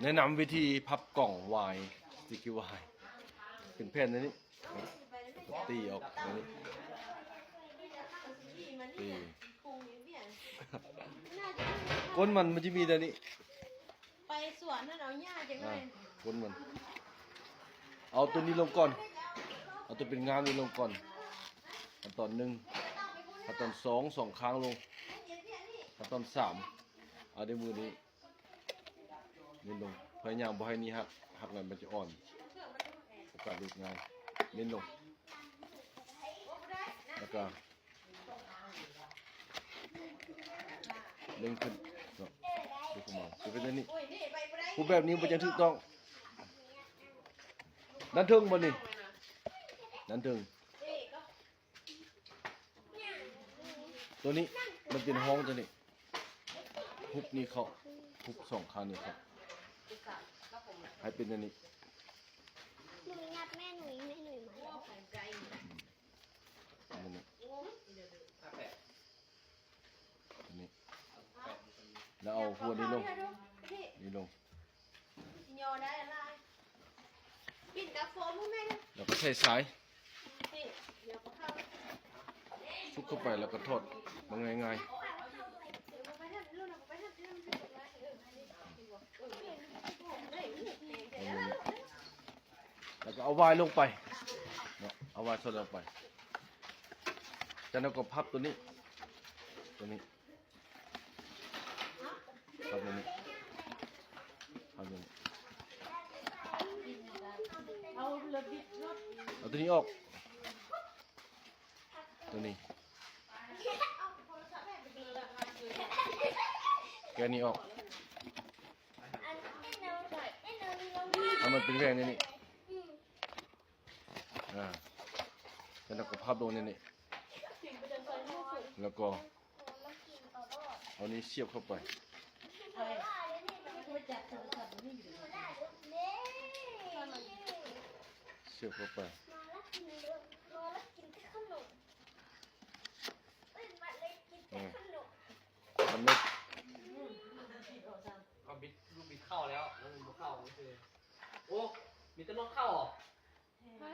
ແນະນຳວິທີພັບກ່ອງວາຍ ສະຕິກກີ້ວາຍ ເປັນແຜ່ນແນວນີ້ ຕີອອກແນວນີ້ ຕີ ກົ້ນມັນ ມັນຈະມີແນວນີ້ ໄປສວນຫັ້ນເອົາຫຍ້າຈັກໜ້ອຍ ອ່າ ກົ້ນມັນ ເອົາຕົວນີ້ລົງກ່ອນ ເອົາຕົວເປັນງ່າມນີ້ລົງກ່ອນ ຂັ້ນຕອນໜຶ່ງ ຂັ້ນຕອນສອງ ສອງຂ້າງລົງ ຂັ້ນຕອນສາມ ເອົາດ້ວຍມືນີ້ ເນັ້ນລົງ ພະຍາຍາມບໍ່ໃຫ້ນີ້ຫັກ ຫັກແລ້ວມັນຈະອ່ອນ ໂອກາດຫຼຸດງ່າຍ ເນັ້ນລົງ ແລ້ວກະເລັ່ງຂຶ້ນເນາະ ດູຂອງເຮົາຈະເປັນແບບນີ້ ຮູບແບບນີ້ມັນຈະຖືກຕ້ອງ ດ້ານເທິງບໍ່ນີ້ ດ້ານເທິງ ຕົວນີ້ມັນເປັນຮ່ອງຕົວນີ້ ຮຸບນີ້ເຂົ້າ ຮຸບສອງຂ້າງນີ້ເຂົ້າ ໃຫ້ເປັນອັນນີ້ ໜູຫຍັບແມ່ໜຸຍ ແມ່ໜຸຍມາແລ້ວ ອືມ ອັນນີ້ ອັນນີ້ ແລ້ວເອົາຫົວນີ້ລົງ ນີ້ລົງ ຊິຍໍໄດ້ຫຼາຍ ປິ່ນກາໂຟມໃຫ້ແມ່ເດີ ແລ້ວກໍໃສ່ສາຍ ນີ້ ດຽວກໍເຂົ້າ ຊຸກເຂົ້າໄປແລ້ວກໍຖອດ ມັນງ່າຍໆ ເອີ ບໍ່ໄປທາງນັ້ນ ໄປທາງນັ້ນ ເອີ ອັນນີ້ ເອີ ເອີ ເອີ ແລ້ວກໍເອົາວາຍລົງໄປເນາະ ເອົາວາຍສອດລົງໄປ ຈາກນັ້ນກໍພັບຕົວນີ້ ຕົວນີ້ ພັບຕົວນີ້ ພັບຕົວນີ້ ເອົາຕົວນີ້ອອກ ຕົວນີ້ ແກະນີ້ອອກ ເອົາມັນເປັນແຫວ່ງແນວນີ້ ອ່າ ແລ້ວກໍພັບລົງແນວນີ້ ແລ້ວກໍເອົານີ້ສຽບເຂົ້າໄປ ສຽບເຂົ້າໄປ ເອີ ມັນໄດ້ ເອົາບິດ ລູກບິດເຂົ້າແລ້ວ ມັນບໍ່ເຂົ້າ ມັນຄື ໂອ້ ມີແຕ່ລົດເຂົ້າ ໃຊ່